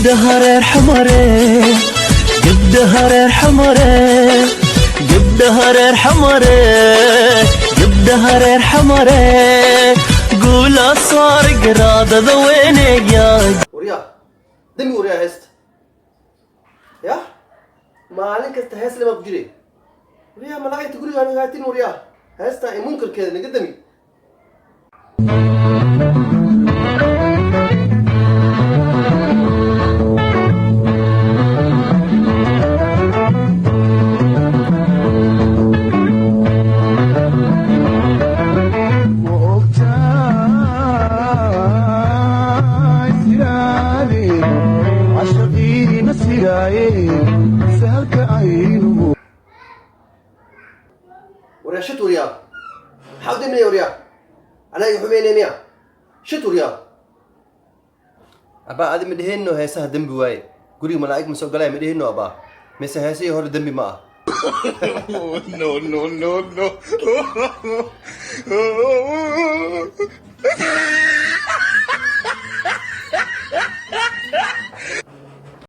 Gabdhaha reer Xamare, gabdhaha reer Xamare, gabdhaha reer Xamare, gabdhaha reer Xamare, guula saar garaadada weyneya. Waryaa, dami waryaa, heesta ya maalin kasta hees le baa ku jiray. Waryaa, malaa'igta guriga aniga haatin. Waryaa, heesta ee munkarkeeda naga dami. Ogtahay sidaade cashaqiina sidaaye sahalka aynu Waryaa, shit. Waryaa, maxaa u daminaya? Waryaa, anaa iga xumeynaya miya? Shit, waryaa. Abaa, adi ma dheheenno heesaha dembi waaye? Guriga malaa'ig ma soo galaya, ma dheheenno abaa? Mise heesihii hore dembi ma ah? No, no, no, no.